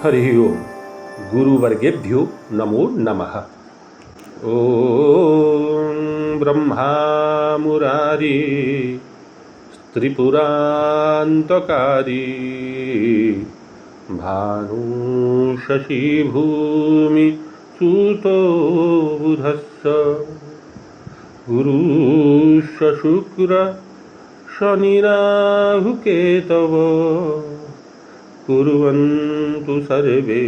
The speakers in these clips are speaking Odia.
ହରି ଓମ୍। ଗୁରୁବର୍ଗେଭ୍ୟୋ ନମୋ ନମଃ। ଓଁ ବ୍ରହ୍ମା ମୁରାରୀ ତ୍ରିପୁରାନ୍ତକାରୀ ଭାନୁ ଶଶି ଭୂମି ସୁતો ବୁଧସ୍ସ ଗୁରୁଶ୍ଚ ଶୁକ୍ର ଶନିରାହୁକେତବ କୁର୍ୱନ୍ତୁ ସର୍ବେ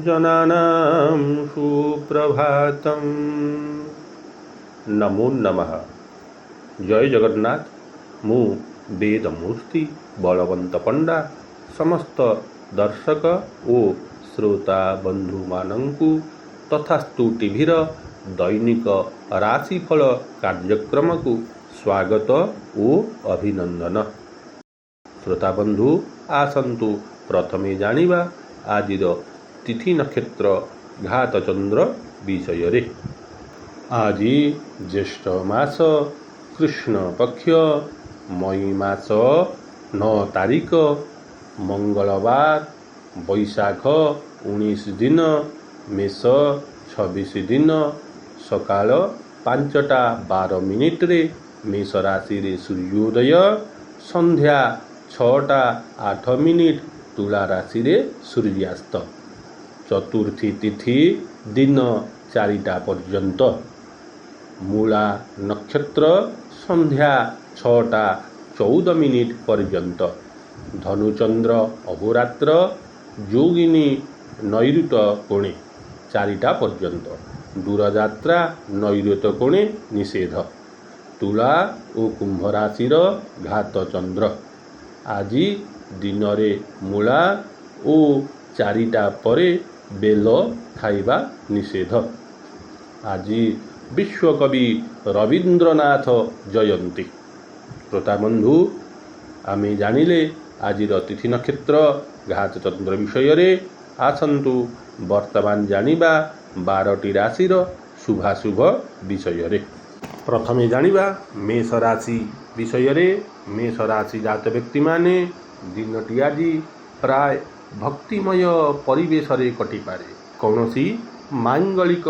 ଜନାନାಂ ସୁପ୍ରଭାତମ୍। ନମୋ ନମଃ। ଜୟ ଜଗନ୍ନାଥ। ମୁଁ ବେଦମୂର୍ତ୍ତି ବଳବନ୍ତ ପଣ୍ଡା ସମସ୍ତ ଦର୍ଶକ ଓ ଶ୍ରୋତା ବନ୍ଧୁମାନଙ୍କୁ ତଥାସ୍ତୁ ଟିଭିର ଦୈନିକ ରାଶିଫଳ କାର୍ଯ୍ୟକ୍ରମକୁ ସ୍ୱାଗତ ଓ ଅଭିନନ୍ଦନ। ଶ୍ରୋତା ବନ୍ଧୁ, ଆସନ୍ତୁ ପ୍ରଥମେ ଜାଣିବା ଆଜିର ତିଥି, ନକ୍ଷତ୍ର, ଘାତଚନ୍ଦ୍ର ବିଷୟରେ। ଆଜି ଜ୍ୟେଷ୍ଠ ମାସ କୃଷ୍ଣ ପକ୍ଷ ମଇ ମାସ 9 ତାରିଖ ମଙ୍ଗଳବାର, ବୈଶାଖ 19 ଦିନ, ମେଷ 26 ଦିନ। ସକାଳ 5ଟା 12 ମିନିଟରେ ମେଷ ରାଶିରେ ସୂର୍ଯ୍ୟୋଦୟ, ସନ୍ଧ୍ୟା 6ଟା 8 ମିନିଟ ତୁଳା ରାଶିରେ ସୂର୍ଯ୍ୟାସ୍ତ। ଚତୁର୍ଥୀ ତିଥି ଦିନ 4ଟା ପର୍ଯ୍ୟନ୍ତ। ମୂଳା ନକ୍ଷତ୍ର ସନ୍ଧ୍ୟା 6ଟା 14 ମିନିଟ ପର୍ଯ୍ୟନ୍ତ। ଧନୁଚନ୍ଦ୍ର ଅହୋରାତ୍ର ଯୋଗିନୀ ନୈଋତ କୋଣେ 4ଟା ପର୍ଯ୍ୟନ୍ତ। ଦୂରଯାତ୍ରା ନୈଋତ କୋଣେ ନିଷେଧ। ତୁଳା ଓ କୁମ୍ଭ ରାଶିର ଘାତ ଚନ୍ଦ୍ର। ଆଜି ଦିନରେ ମୂଳା ଓ 4ଟା ପରେ ବେଲ ଖାଇବା ନିଷେଧ। ଆଜି ବିଶ୍ୱକବି ରବୀନ୍ଦ୍ରନାଥ ଜୟନ୍ତୀ। ଶ୍ରୋତା ବନ୍ଧୁ, ଆମେ ଜାଣିଲେ ଆଜିର ତିଥି, ନକ୍ଷତ୍ର, ଘାତ ଚନ୍ଦ୍ର ବିଷୟରେ। ଆସନ୍ତୁ ବର୍ତ୍ତମାନ ଜାଣିବା 12ଟି ରାଶିର ଶୁଭାଶୁଭ ବିଷୟରେ। ପ୍ରଥମେ ଜାଣିବା ମେଷ ରାଶି ବିଷୟରେ। ମେଷ ରାଶି ଜାତ ବ୍ୟକ୍ତିମାନେ, ଦିନଟି ଆଜି ପ୍ରାୟ ଭକ୍ତିମୟ ପରିବେଶରେ କଟିପାରେ। କୌଣସି ମାଙ୍ଗଳିକ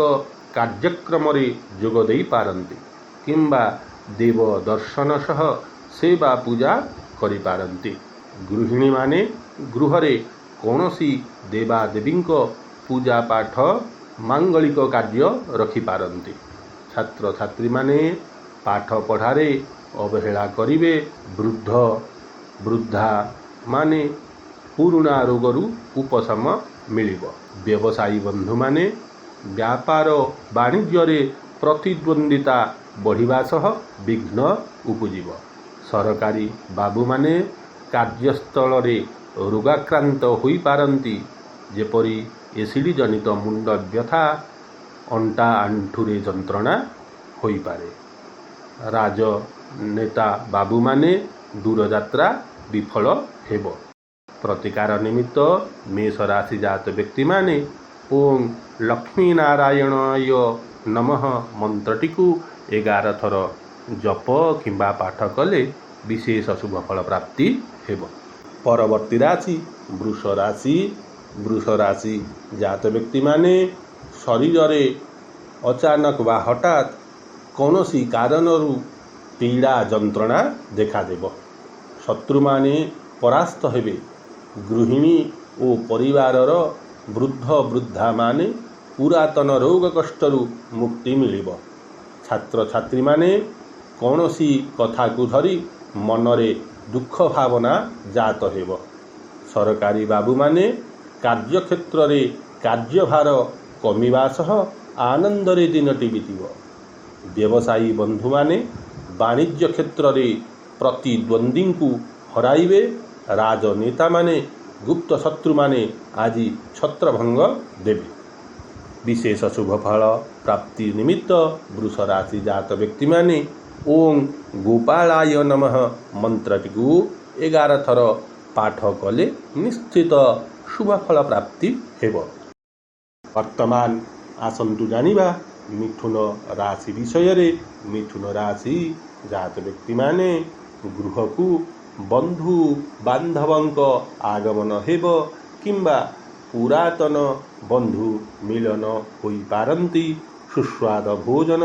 କାର୍ଯ୍ୟକ୍ରମରେ ଯୋଗ ଦେଇପାରନ୍ତି କିମ୍ବା ଦେବ ଦର୍ଶନ ସହ ସେବା ପୂଜା କରିପାରନ୍ତି। ଗୃହିଣୀମାନେ ଗୃହରେ କୌଣସି ଦେବାଦେବୀଙ୍କ ପୂଜା ପାଠ, ମାଙ୍ଗଳିକ କାର୍ଯ୍ୟ ରଖିପାରନ୍ତି। ଛାତ୍ରଛାତ୍ରୀମାନେ ପାଠ ପଢ଼ାରେ ଅବହେଳା କରିବେ। ବୃଦ୍ଧ ବୃଦ୍ଧାମାନେ ପୁରୁଣା ରୋଗରୁ ଉପଶମ ମିଳିବ। ବ୍ୟବସାୟୀ ବନ୍ଧୁମାନେ, ବ୍ୟାପାର ବାଣିଜ୍ୟରେ ପ୍ରତିଦ୍ୱନ୍ଦ୍ୱିତା ବଢ଼ିବା ସହ ବିଘ୍ନ ଉପୁଜିବ। ସରକାରୀ ବାବୁମାନେ କାର୍ଯ୍ୟସ୍ଥଳରେ ରୋଗାକ୍ରାନ୍ତ ହୋଇପାରନ୍ତି, ଯେପରି ଏସିଡ୍ ଜନିତ ମୁଣ୍ଡ ବ୍ୟଥା, ଅଣ୍ଟା ଆଣ୍ଠୁରେ ଯନ୍ତ୍ରଣା ହୋଇପାରେ। ରାଜନେତା ବାବୁମାନେ ଦୂରଯାତ୍ରା ବିଫଳ ହେବ। ପ୍ରତିକାର ନିମିତ୍ତ ମେଷ ରାଶି ଜାତ ବ୍ୟକ୍ତିମାନେ ଓଁ ଲକ୍ଷ୍ମୀ ନାରାୟଣାୟ ନମଃ ମନ୍ତ୍ରଟିକୁ 11 ଥର ଜପ କିମ୍ବା ପାଠ କଲେ ବିଶେଷ ଶୁଭଫଳ ପ୍ରାପ୍ତି ହେବ। ପରବର୍ତ୍ତୀ ରାଶି ବୃଷ ରାଶି। ବୃଷ ରାଶି ଜାତ ବ୍ୟକ୍ତିମାନେ, ଶରୀରରେ ଅଚାନକ ବା ହଠାତ୍ କୌଣସି କାରଣରୁ ପୀଡ଼ା ଯନ୍ତ୍ରଣା ଦେଖାଦେବ। ଶତ୍ରୁମାନେ ପରାସ୍ତ ହେବେ। ଗୃହିଣୀ ଓ ପରିବାରର ବୃଦ୍ଧ ବୃଦ୍ଧାମାନେ ପୁରାତନ ରୋଗ କଷ୍ଟରୁ ମୁକ୍ତି ମିଳିବ। ଛାତ୍ରଛାତ୍ରୀମାନେ କୌଣସି କଥାକୁ ଧରି ମନରେ ଦୁଃଖ ଭାବନା ଜାତ ହେବ। ସରକାରୀ ବାବୁମାନେ କାର୍ଯ୍ୟକ୍ଷେତ୍ରରେ କାର୍ଯ୍ୟଭାର କମିବା ସହ ଆନନ୍ଦରେ ଦିନଟି ବିତିବ। ବ୍ୟବସାୟୀ ବନ୍ଧୁମାନେ ବାଣିଜ୍ୟ କ୍ଷେତ୍ରରେ ପ୍ରତିଦ୍ୱନ୍ଦ୍ୱୀଙ୍କୁ ହରାଇବେ। ରାଜନେତାମାନେ ଗୁପ୍ତ ଶତ୍ରୁମାନେ ଆଜି ଛତ୍ରଭଙ୍ଗ ଦେବେ। ବିଶେଷ ଶୁଭଫଳ ପ୍ରାପ୍ତି ନିମିତ୍ତ ବୃଷ ରାଶି ଜାତ ବ୍ୟକ୍ତିମାନେ ଓଁ ଗୋପାଳାୟ ନମଃ ମନ୍ତ୍ରଟିକୁ 11 ଥର ପାଠ କଲେ ନିଶ୍ଚିତ ଶୁଭଫଳ ପ୍ରାପ୍ତି ହେବ। ବର୍ତ୍ତମାନ ଆସନ୍ତୁ ଜାଣିବା ମିଥୁନ ରାଶି ବିଷୟରେ। ମିଥୁନ ରାଶି ଜାତ ବ୍ୟକ୍ତିମାନେ, ଗୃହକୁ ବନ୍ଧୁ ବାନ୍ଧବଙ୍କ ଆଗମନ ହେବ। କିମ୍ବା ପୁରାତନ ବନ୍ଧୁ ମିଳନ ହୋଇପାରନ୍ତି। ସୁସ୍ୱାଦ ଭୋଜନ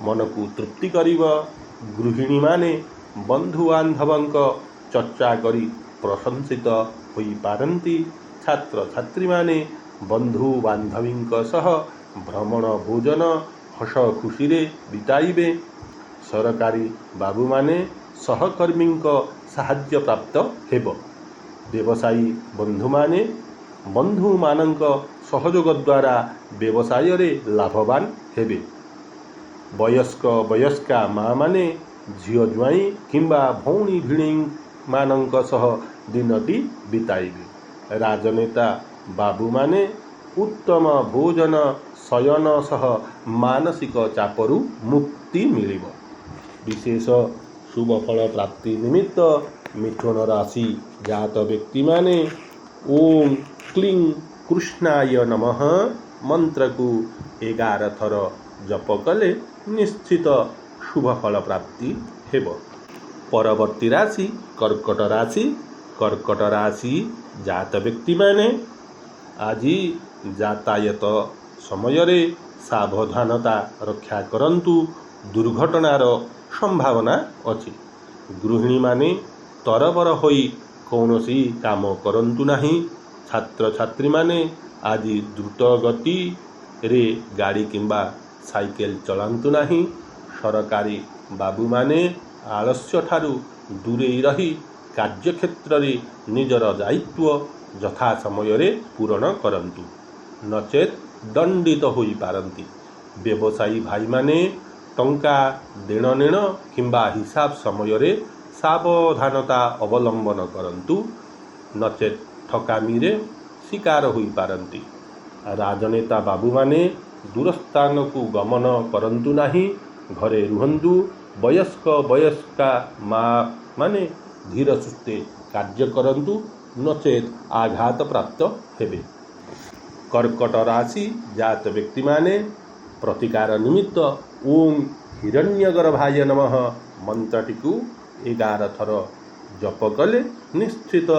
ମନକୁ ତୃପ୍ତି କରିବ। ଗୃହିଣୀମାନେ ବନ୍ଧୁବାନ୍ଧବଙ୍କ ଚର୍ଚ୍ଚା କରି ପ୍ରଶଂସିତ ହୋଇପାରନ୍ତି। ଛାତ୍ରଛାତ୍ରୀମାନେ ବନ୍ଧୁବାନ୍ଧବୀଙ୍କ ସହ ଭ୍ରମଣ, ଭୋଜନ ହସ ଖୁସିରେ ବିତାଇବେ। ସରକାରୀ ବାବୁମାନେ ସହକର୍ମୀଙ୍କ ସାହାଯ୍ୟ ପ୍ରାପ୍ତ ହେବ। ବ୍ୟବସାୟୀ ବନ୍ଧୁମାନେ ବନ୍ଧୁମାନଙ୍କ ସହଯୋଗ ଦ୍ୱାରା ବ୍ୟବସାୟରେ ଲାଭବାନ ହେବେ। ବୟସ୍କ ବୟସ୍କା ମାଆମାନେ ଝିଅ ଜ୍ୱାଇଁ କିମ୍ବା ଭଉଣୀ ଭିଣେଇମାନଙ୍କ ସହ ଦିନଟି ବିତାଇବେ। ରାଜନେତା ବାବୁମାନେ ଉତ୍ତମ ଭୋଜନ, ଶୟନ ସହ ମାନସିକ ଚାପରୁ ମୁକ୍ତି ମିଳିବ। ବିଶେଷ ଶୁଭଫଳ ପ୍ରାପ୍ତି ନିମିତ୍ତ ମିଥୁନ ରାଶି ଜାତ ବ୍ୟକ୍ତିମାନେ ଓଁ କ୍ଲିଂ କୃଷ୍ଣାୟ ନମଃ ମନ୍ତ୍ରକୁ 11 ଥର ଜପ କଲେ ନିଶ୍ଚିତ ଶୁଭଫଳ ପ୍ରାପ୍ତି ହେବ। ପରବର୍ତ୍ତୀ ରାଶି କର୍କଟ ରାଶି। କର୍କଟ ରାଶି ଜାତ ବ୍ୟକ୍ତିମାନେ ଆଜି ଯାତାୟାତ ସମୟରେ ସାବଧାନତା ରକ୍ଷା କରନ୍ତୁ, ଦୁର୍ଘଟଣାର ସମ୍ଭାବନା ଅଛି। ଗୃହିଣୀମାନେ ତରବର ହୋଇ କୌଣସି କାମ କରନ୍ତୁ ନାହିଁ। ଛାତ୍ରଛାତ୍ରୀମାନେ ଆଜି ଦ୍ରୁତ ଗତିରେ ଗାଡ଼ି କିମ୍ବା ସାଇକେଲ ଚଳାନ୍ତୁ ନାହିଁ। ସରକାରୀ ବାବୁମାନେ ଆଳସ୍ୟଠାରୁ ଦୂରେଇ ରହି କାର୍ଯ୍ୟକ୍ଷେତ୍ରରେ ନିଜର ଦାୟିତ୍ୱ ଯଥା ସମୟରେ ପୂରଣ କରନ୍ତୁ, ନଚେତ୍ ଦଣ୍ଡିତ ହୋଇପାରନ୍ତି। ବ୍ୟବସାୟୀ ଭାଇମାନେ ଟଙ୍କା ଦେଣନେଣ କିମ୍ବା ହିସାବ ସମୟରେ ସାବଧାନତା ଅବଲମ୍ବନ କରନ୍ତୁ, ନଚେତ୍ ଠକାମିରେ ଶିକାର ହୋଇପାରନ୍ତି। ରାଜନେତା ବାବୁମାନେ ଦୂରସ୍ଥାନକୁ ଗମନ କରନ୍ତୁ ନାହିଁ, ଘରେ ରୁହନ୍ତୁ। ବୟସ୍କ ବୟସ୍କା ମାଆମାନେ ଧୀର ସୁସ୍ଥେ କାର୍ଯ୍ୟ କରନ୍ତୁ, ନଚେତ୍ ଆଘାତ ପ୍ରାପ୍ତ ହେବେ। କର୍କଟ ରାଶି ଜାତ ବ୍ୟକ୍ତିମାନେ ପ୍ରତିକାର ନିମିତ୍ତ ଓଁ ହିରଣ୍ୟଗର୍ଭାୟ ନମଃ ମନ୍ତ୍ରଟିକୁ 11 ଥର ଜପ କଲେ ନିଶ୍ଚିତ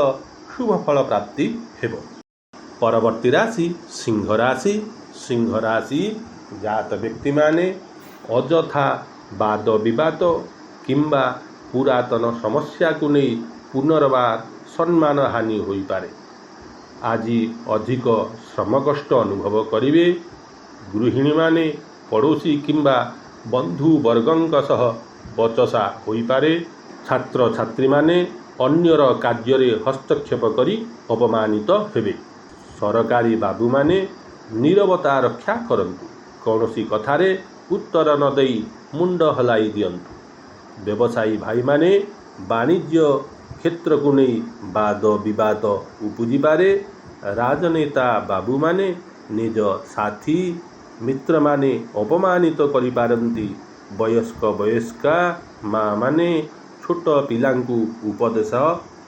ଶୁଭଫଳ ପ୍ରାପ୍ତି ହେବ। ପରବର୍ତ୍ତୀ ରାଶି ସିଂହ ରାଶି। ସିଂହ ରାଶି ଜାତ ବ୍ୟକ୍ତିମାନେ ଅଯଥା ବାଦ ବିବାଦ କିମ୍ବା ପୁରାତନ ସମସ୍ୟାକୁ ନେଇ ପୁନର୍ବାର ସମ୍ମାନ ହାନି ହୋଇପାରେ। ଆଜି ଅଧିକ ଶ୍ରମ କଷ୍ଟ ଅନୁଭବ କରିବେ। ଗୃହିଣୀମାନେ ପଡ଼ୋଶୀ କିମ୍ବା ବନ୍ଧୁବର୍ଗଙ୍କ ସହ ବଚସା ହୋଇପାରେ। ଛାତ୍ରଛାତ୍ରୀମାନେ ଅନ୍ୟର କାର୍ଯ୍ୟରେ ହସ୍ତକ୍ଷେପ କରି ଅପମାନିତ ହେବେ। ସରକାରୀ ବାବୁମାନେ ନୀରବତା ରକ୍ଷା କରନ୍ତୁ, କୌଣସି କଥାରେ ଉତ୍ତର ନ ଦେଇ ମୁଣ୍ଡ ହଲାଇ ଦିଅନ୍ତୁ। ବ୍ୟବସାୟୀ ଭାଇମାନେ ବାଣିଜ୍ୟ କ୍ଷେତ୍ରକୁ ନେଇ ବାଦ ବିବାଦ ଉପୁଜିପାରେ। ରାଜନେତା ବାବୁମାନେ ନିଜ ସାଥୀ ମିତ୍ରମାନେ ଅପମାନିତ କରିପାରନ୍ତି। ବୟସ୍କ ବୟସ୍କା ମାଆମାନେ ଛୋଟ ପିଲାଙ୍କୁ ଉପଦେଶ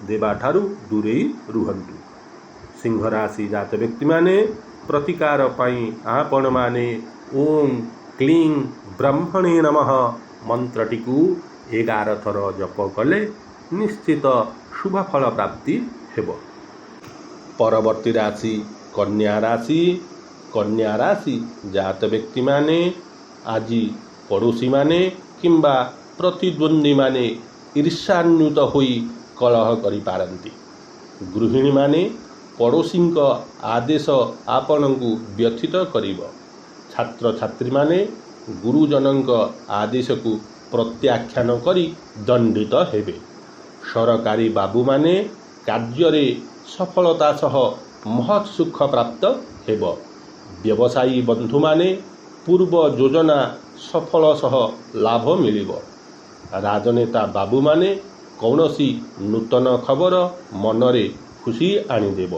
ଦେବାଠାରୁ ଦୂରେଇ ରୁହନ୍ତୁ। ସିଂହ ରାଶି ଜାତ ବ୍ୟକ୍ତିମାନେ ପ୍ରତିକାର ପାଇଁ ଆପଣମାନେ ଓଁ କ୍ଲିଂ ବ୍ରହ୍ମଣେ ନମଃ ମନ୍ତ୍ରଟିକୁ 11 ଥର ଜପ କଲେ ନିଶ୍ଚିତ ଶୁଭଫଳ ପ୍ରାପ୍ତି ହେବ। ପରବର୍ତ୍ତୀ ରାଶି କନ୍ୟା ରାଶି। କନ୍ୟା ରାଶି ଜାତ ବ୍ୟକ୍ତିମାନେ ଆଜି ପଡ଼ୋଶୀମାନେ କିମ୍ବା ପ୍ରତିଦ୍ୱନ୍ଦ୍ୱୀମାନେ ଈର୍ଷାନ୍ୱିତ ହୋଇ କଳହ କରିପାରନ୍ତି। ଗୃହିଣୀମାନେ ପଡ଼ୋଶୀଙ୍କ ଆଦେଶ ଆପଣଙ୍କୁ ବ୍ୟଥିତ କରିବ। ଛାତ୍ରଛାତ୍ରୀମାନେ ଗୁରୁଜନଙ୍କ ଆଦେଶକୁ ପ୍ରତ୍ୟାଖ୍ୟାନ କରି ଦଣ୍ଡିତ ହେବେ। ସରକାରୀ ବାବୁମାନେ କାର୍ଯ୍ୟରେ ସଫଳତା ସହ ମହତ୍ ସୁଖ ପ୍ରାପ୍ତ ହେବ। ବ୍ୟବସାୟୀ ବନ୍ଧୁମାନେ ପୂର୍ବ ଯୋଜନା ସଫଳ ସହ ଲାଭ ମିଳିବ। ରାଜନେତା ବାବୁମାନେ କୌଣସି ନୂତନ ଖବର ମନରେ ଖୁସି ଆଣିଦେବ।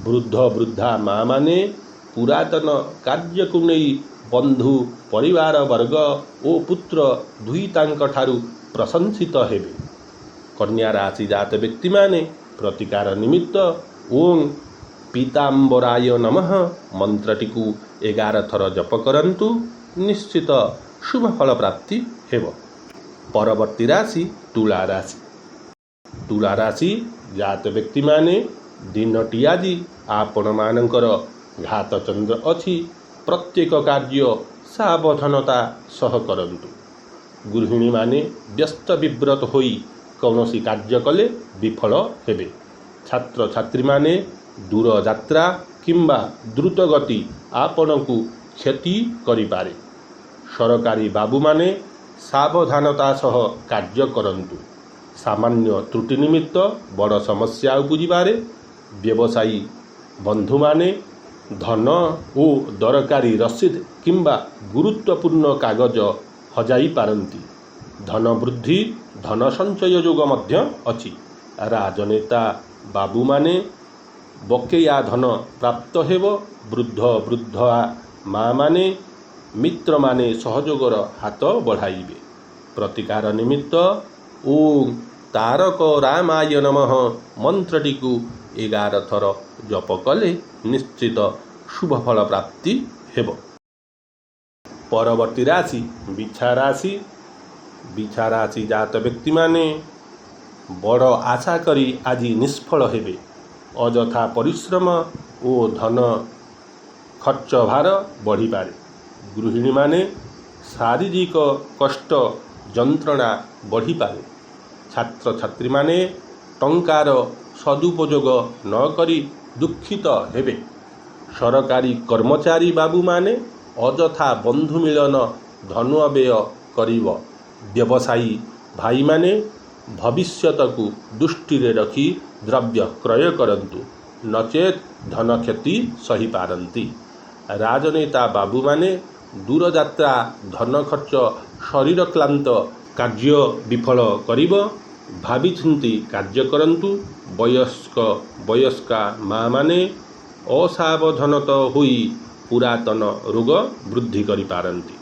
ବୃଦ୍ଧ ବୃଦ୍ଧା ମାଆମାନେ ପୁରାତନ କାର୍ଯ୍ୟକୁ ନେଇ ବନ୍ଧୁ ପରିବାର ବର୍ଗ ଓ ପୁତ୍ର ଦୁହିତାଙ୍କ ଠାରୁ ପ୍ରଶଂସିତ ହେବେ। କନ୍ୟା ରାଶି ଜାତ ବ୍ୟକ୍ତିମାନେ ପ୍ରତିକାର ନିମିତ୍ତ ଓଁ ପୀତାମ୍ବରାୟ ନମଃ ମନ୍ତ୍ରଟିକୁ 11 ଥର ଜପ କରନ୍ତୁ, ନିଶ୍ଚିତ ଶୁଭଫଳ ପ୍ରାପ୍ତି ହେବ। ପରବର୍ତ୍ତୀ ରାଶି ତୁଳା ରାଶି। ତୁଳା ରାଶି ଜାତ ବ୍ୟକ୍ତିମାନେ ଦିନଟି ଆଜି ଆପଣମାନଙ୍କର ଘାତଚନ୍ଦ୍ର ଅଛି। ପ୍ରତ୍ୟେକ କାର୍ଯ୍ୟ ସାବଧାନତା ସହ କରନ୍ତୁ। ଗୃହିଣୀମାନେ ବ୍ୟସ୍ତ ବିବ୍ରତ ହୋଇ କୌଣସି କାର୍ଯ୍ୟ କଲେ ବିଫଳ ହେବେ। ଛାତ୍ରଛାତ୍ରୀମାନେ ଦୂରଯାତ୍ରା କିମ୍ବା ଦ୍ରୁତଗତି ଆପଣଙ୍କୁ କ୍ଷତି କରିପାରେ। ସରକାରୀ ବାବୁମାନେ ସାବଧାନତା ସହ କାର୍ଯ୍ୟ କରନ୍ତୁ। ସାମାନ୍ୟ ତ୍ରୁଟି ନିମିତ୍ତ ବଡ଼ ସମସ୍ୟା ଉପୁଜିପାରେ। ବ୍ୟବସାୟୀ ବନ୍ଧୁମାନେ ଧନ ଓ ଦରକାରୀ ରସିଦ କିମ୍ବା ଗୁରୁତ୍ୱପୂର୍ଣ୍ଣ କାଗଜ ହଜାଇ ପାରନ୍ତି। ଧନ ବୃଦ୍ଧି, ଧନ ସଞ୍ଚୟ ଯୋଗ ମଧ୍ୟ ଅଛି। ରାଜନେତା ବାବୁମାନେ ବକେୟା ଧନ ପ୍ରାପ୍ତ ହେବ। ବୃଦ୍ଧ ବୃଦ୍ଧା ମାମାନେ ମିତ୍ରମାନେ ସହଯୋଗର ହାତ ବଢ଼ାଇବେ। ପ୍ରତିକାର ନିମିତ୍ତ ଓଁ ତାରକ ରାମାୟ ନମଃ ମନ୍ତ୍ରଟିକୁ 11 ଥର ଜପ କଲେ ନିଶ୍ଚିତ ଶୁଭଫଳ ପ୍ରାପ୍ତି ହେବ। ପରବର୍ତ୍ତୀ ରାଶି ବିଛା ରାଶି। ବିଛା ରାଶି ଜାତ ବ୍ୟକ୍ତିମାନେ ବଡ଼ ଆଶା କରି ଆଜି ନିଷ୍ଫଳ ହେବେ। ଅଯଥା ପରିଶ୍ରମ ଓ ଧନ ଖର୍ଚ୍ଚ ଭାର ବଢ଼ିପାରେ। ଗୃହିଣୀମାନେ ଶାରୀରିକ କଷ୍ଟ ଯନ୍ତ୍ରଣା ବଢ଼ିପାରେ। ଛାତ୍ରଛାତ୍ରୀମାନେ ଟଙ୍କାର ସଦୁପଯୋଗ ନ କରି ଦୁଃଖିତ ହେବେ। ସରକାରୀ କର୍ମଚାରୀ ବାବୁମାନେ ଅଯଥା ବନ୍ଧୁ ମିଳନ ଧନ ବ୍ୟୟ କରିବ। ବ୍ୟବସାୟୀ ଭାଇମାନେ ଭବିଷ୍ୟତକୁ ଦୃଷ୍ଟିରେ ରଖି ଦ୍ରବ୍ୟ କ୍ରୟ କରନ୍ତୁ, ନଚେତ୍ ଧନ କ୍ଷତି ସହିପାରନ୍ତି। ରାଜନେତା ବାବୁମାନେ ଦୂରଯାତ୍ରା, ଧନ ଖର୍ଚ୍ଚ, ଶରୀର କ୍ଳାନ୍ତ କାର୍ଯ୍ୟ ବିଫଳ କରିବ। ଭାବିଚିନ୍ତି କାର୍ଯ୍ୟ କରନ୍ତୁ। ବୟସ୍କ ବୟସ୍କା ମାମାନେ ଅସାବଧାନତ ହୋଇ ପୁରାତନ ରୋଗ ବୃଦ୍ଧି କରିପାରନ୍ତି।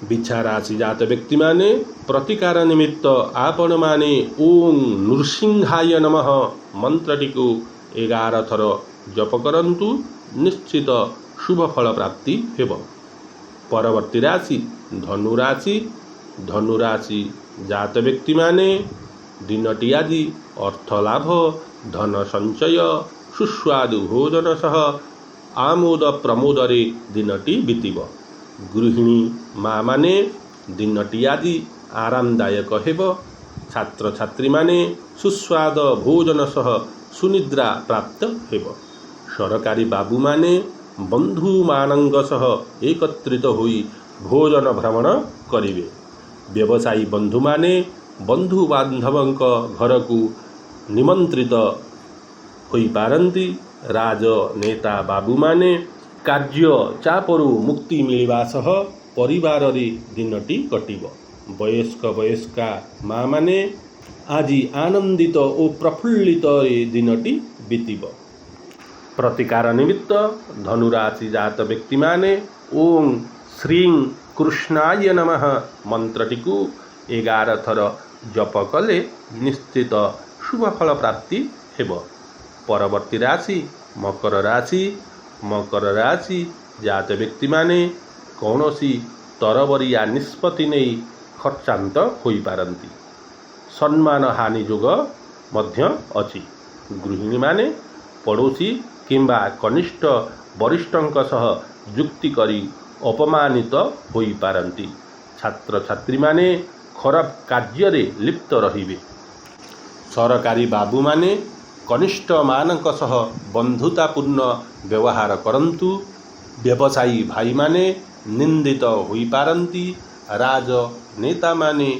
ବିଛା ରାଶି ଜାତ ବ୍ୟକ୍ତିମାନେ ପ୍ରତିକାର ନିମିତ୍ତ ଆପଣମାନେ ଓଁ ନୃସିଂହାୟ ନମଃ ମନ୍ତ୍ରଟିକୁ 11 ଥର ଜପ କରନ୍ତୁ, ନିଶ୍ଚିତ ଶୁଭ ଫଳ ପ୍ରାପ୍ତି ହେବ। ପରବର୍ତ୍ତୀ ରାଶି ଧନୁରାଶି। ଧନୁରାଶି ଜାତ ବ୍ୟକ୍ତିମାନେ ଦିନଟି ଆଜି ଅର୍ଥ ଲାଭ, ଧନ ସଞ୍ଚୟ, ସୁସ୍ୱାଦୁ ଭୋଜନ ସହ ଆମୋଦ ପ୍ରମୋଦରେ ଦିନଟି ବିତିବ। ଗୃହିଣୀ ମାମାନେ ଦିନଟି ଆଜି ଆରାମଦାୟକ ହେବ। ଛାତ୍ରଛାତ୍ରୀମାନେ ସୁସ୍ୱାଦ ଭୋଜନ ସହ ସୁନିଦ୍ରା ପ୍ରାପ୍ତ ହେବ। ସରକାରୀ ବାବୁମାନେ ବନ୍ଧୁମାନଙ୍କ ସହ ଏକତ୍ରିତ ହୋଇ ଭୋଜନ ଭ୍ରମଣ କରିବେ। ବ୍ୟବସାୟୀ ବନ୍ଧୁମାନେ ବନ୍ଧୁବାନ୍ଧବଙ୍କ ଘରକୁ ନିମନ୍ତ୍ରିତ ହୋଇପାରନ୍ତି। ରାଜନେତା ବାବୁମାନେ କାର୍ଯ୍ୟ ଚାପରୁ ମୁକ୍ତି ମିଳିବା ସହ ପରିବାରରେ ଦିନଟି କଟିବ। ବୟସ୍କ ବୟସ୍କା ମାମାନେ ଆଜି ଆନନ୍ଦିତ ଓ ପ୍ରଫୁଲ୍ଲିତରେ ଦିନଟି ବିତିବ। ପ୍ରତିକାର ନିମିତ୍ତ ଧନୁରାଶି ଜାତ ବ୍ୟକ୍ତିମାନେ ଓଁ ଶ୍ରୀଂ କୃଷ୍ଣାୟ ନମଃ ମନ୍ତ୍ରଟିକୁ 11 ଥର ଜପ କଲେ ନିଶ୍ଚିତ ଶୁଭଫଳ ପ୍ରାପ୍ତି ହେବ। ପରବର୍ତ୍ତୀ ରାଶି ମକର ରାଶି। ମକର ରାଶି ଜାତ ବ୍ୟକ୍ତିମାନେ କୌଣସି ତରବରିଆ ନିଷ୍ପତ୍ତି ନେଇ ଖର୍ଚ୍ଚାନ୍ତ ହୋଇପାରନ୍ତି। ସମ୍ମାନ ହାନି ଯୋଗ ମଧ୍ୟ ଅଛି। ଗୃହିଣୀମାନେ ପଡ଼ୋଶୀ କିମ୍ବା କନିଷ୍ଠ ବରିଷ୍ଠଙ୍କ ସହ ଯୁକ୍ତି କରି ଅପମାନିତ ହୋଇପାରନ୍ତି। ଛାତ୍ରଛାତ୍ରୀମାନେ ଖରାପ କାର୍ଯ୍ୟରେ ଲିପ୍ତ ରହିବେ। ସରକାରୀ ବାବୁମାନେ କନିଷ୍ଠମାନଙ୍କ ସହ ବନ୍ଧୁତାପୂର୍ଣ୍ଣ ବ୍ୟବହାର କରନ୍ତୁ। ବ୍ୟବସାୟୀ ଭାଇମାନେ ନିନ୍ଦିତ ହୋଇପାରନ୍ତି। ରାଜନେତାମାନେ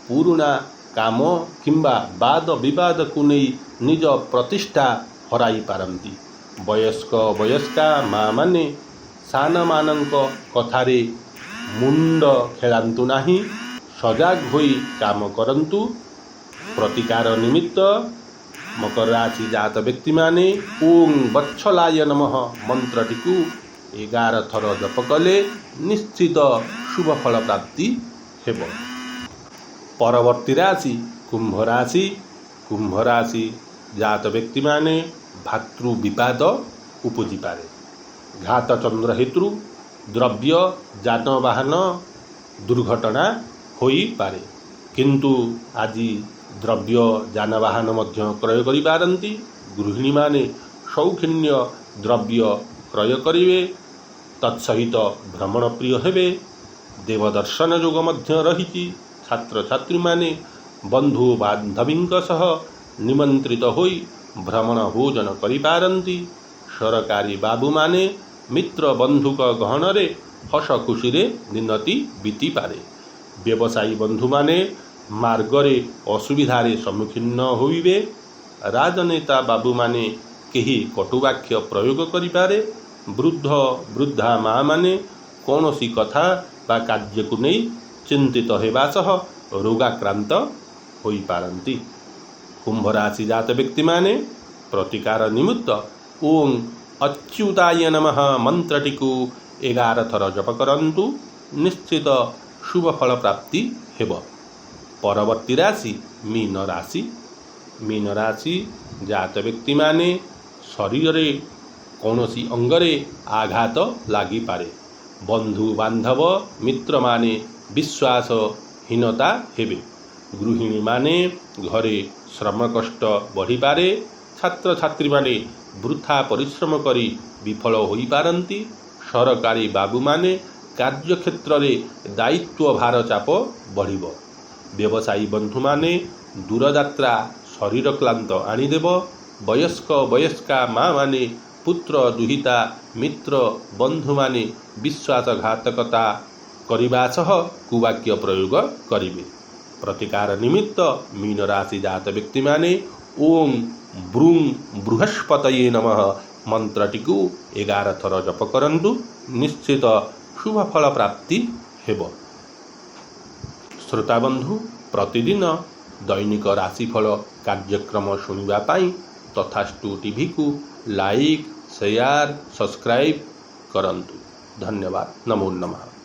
ପୁରୁଣା କାମ କିମ୍ବା ବାଦ ବିବାଦକୁ ନେଇ ନିଜ ପ୍ରତିଷ୍ଠା ହରାଇ ପାରନ୍ତି। ବୟସ୍କ ବୟସ୍କା ମାମାନେ ସାନମାନଙ୍କ କଥାରେ ମୁଣ୍ଡ ଖେଳାନ୍ତୁ ନାହିଁ, ସଜାଗ ହୋଇ କାମ କରନ୍ତୁ। ପ୍ରତିକାର ନିମିତ୍ତ ମକର ରାଶି ଜାତ ବ୍ୟକ୍ତିମାନେ ଓଁ ବତ୍ସଲାୟ ନମଃ ମନ୍ତ୍ରଟିକୁ 11 ଥର ଜପ କଲେ ନିଶ୍ଚିତ ଶୁଭ ଫଳ ପ୍ରାପ୍ତି ହେବ। ପରବର୍ତ୍ତୀ ରାଶି କୁମ୍ଭ ରାଶି। କୁମ୍ଭ ରାଶି ଜାତ ବ୍ୟକ୍ତିମାନେ ଭାତୃ ବିବାଦ ଉପୁଜିପାରେ। ଘାତ ଚନ୍ଦ୍ର ହେତୁ ଦ୍ରବ୍ୟ ଯାନବାହନ ଦୁର୍ଘଟଣା ହୋଇପାରେ। କିନ୍ତୁ ଆଜି ଦ୍ରବ୍ୟ ଯାନବାହନ ମଧ୍ୟ କ୍ରୟ କରିପାରନ୍ତି। ଗୃହିଣୀମାନେ ସୌଖିନ୍ୟ ଦ୍ରବ୍ୟ କ୍ରୟ କରିବେ, ତତ୍ସହିତ ଭ୍ରମଣ ପ୍ରିୟ ହେବେ। ଦେବଦର୍ଶନ ଯୋଗ ମଧ୍ୟ ରହିଛି। ଛାତ୍ରଛାତ୍ରୀମାନେ ବନ୍ଧୁ ବାନ୍ଧବୀଙ୍କ ସହ ନିମନ୍ତ୍ରିତ ହୋଇ ଭ୍ରମଣ ଭୋଜନ କରିପାରନ୍ତି। ସରକାରୀ ବାବୁମାନେ ମିତ୍ର ବନ୍ଧୁକ ଗହଣରେ ହସ ଖୁସିରେ ଦିନଟି ବିତିପାରେ। ବ୍ୟବସାୟୀ ବନ୍ଧୁମାନେ ମାର୍ଗରେ ଅସୁବିଧାରେ ସମ୍ମୁଖୀନ ହୋଇବେ। ରାଜନେତା ବାବୁମାନେ କେହି କଟୁବାକ୍ୟ ପ୍ରୟୋଗ କରିପାରେ। ବୃଦ୍ଧ ବୃଦ୍ଧା ମାଆମାନେ କୌଣସି କଥା ବା କାର୍ଯ୍ୟକୁ ନେଇ ଚିନ୍ତିତ ହେବା ସହ ରୋଗାକ୍ରାନ୍ତ ହୋଇପାରନ୍ତି। କୁମ୍ଭ ରାଶି ଜାତ ବ୍ୟକ୍ତିମାନେ ପ୍ରତିକାର ନିମିତ୍ତ ଓଁ ଅଚ୍ୟୁତାୟ ନମଃ ମନ୍ତ୍ରଟିକୁ 11 ଥର ଜପ କରନ୍ତୁ, ନିଶ୍ଚିତ ଶୁଭ ଫଳ ପ୍ରାପ୍ତି ହେବ। ପରବର୍ତ୍ତୀ ରାଶି ମୀନ ରାଶି। ମୀନ ରାଶି ଜାତ ବ୍ୟକ୍ତିମାନେ ଶରୀରରେ କୌଣସି ଅଙ୍ଗରେ ଆଘାତ ଲାଗିପାରେ। ବନ୍ଧୁ ବାନ୍ଧବ ମିତ୍ରମାନେ ବିଶ୍ୱାସହୀନତା ହେବେ। ଗୃହିଣୀମାନେ ଘରେ ଶ୍ରମ କଷ୍ଟ ବଢ଼ିପାରେ। ଛାତ୍ରଛାତ୍ରୀମାନେ ବୃଥା ପରିଶ୍ରମ କରି ବିଫଳ ହୋଇପାରନ୍ତି। ସରକାରୀ ବାବୁମାନେ କାର୍ଯ୍ୟକ୍ଷେତ୍ରରେ ଦାୟିତ୍ୱ ଭାର ଚାପ ବଢ଼ିବ। ବ୍ୟବସାୟୀ ବନ୍ଧୁମାନେ ଦୂରଯାତ୍ରା ଶରୀର କ୍ଳାନ୍ତ ଆଣିଦେବ। ବୟସ୍କ ବୟସ୍କା ମାଆମାନେ ପୁତ୍ର ଦୁହିତା ମିତ୍ର ବନ୍ଧୁମାନେ ବିଶ୍ୱାସଘାତକତା କରିବା ସହ କୁବାକ୍ୟ ପ୍ରୟୋଗ କରିବେ। ପ୍ରତିକାର ନିମିତ୍ତ ମୀନ ରାଶି ଜାତ ବ୍ୟକ୍ତିମାନେ ଓଁ ବୃଂ ବୃହସ୍ପତୟେ ନମଃ ମନ୍ତ୍ରଟିକୁ 11 ଥର ଜପ କରନ୍ତୁ, ନିଶ୍ଚିତ ଶୁଭ ଫଳ ପ୍ରାପ୍ତି ହେବ। ଶ୍ରୋତାବନ୍ଧୁ, ପ୍ରତିଦିନ ଦୈନିକ ରାଶିଫଳ କାର୍ଯ୍ୟକ୍ରମ ଶୁଣିବା ପାଇଁ ତଥାସ୍ତୁ ଟିଭିକୁ ଲାଇକ୍, ସେୟାର, ସବସ୍କ୍ରାଇବ୍ କରନ୍ତୁ। ଧନ୍ୟବାଦ। ନମୋ ନମଃ।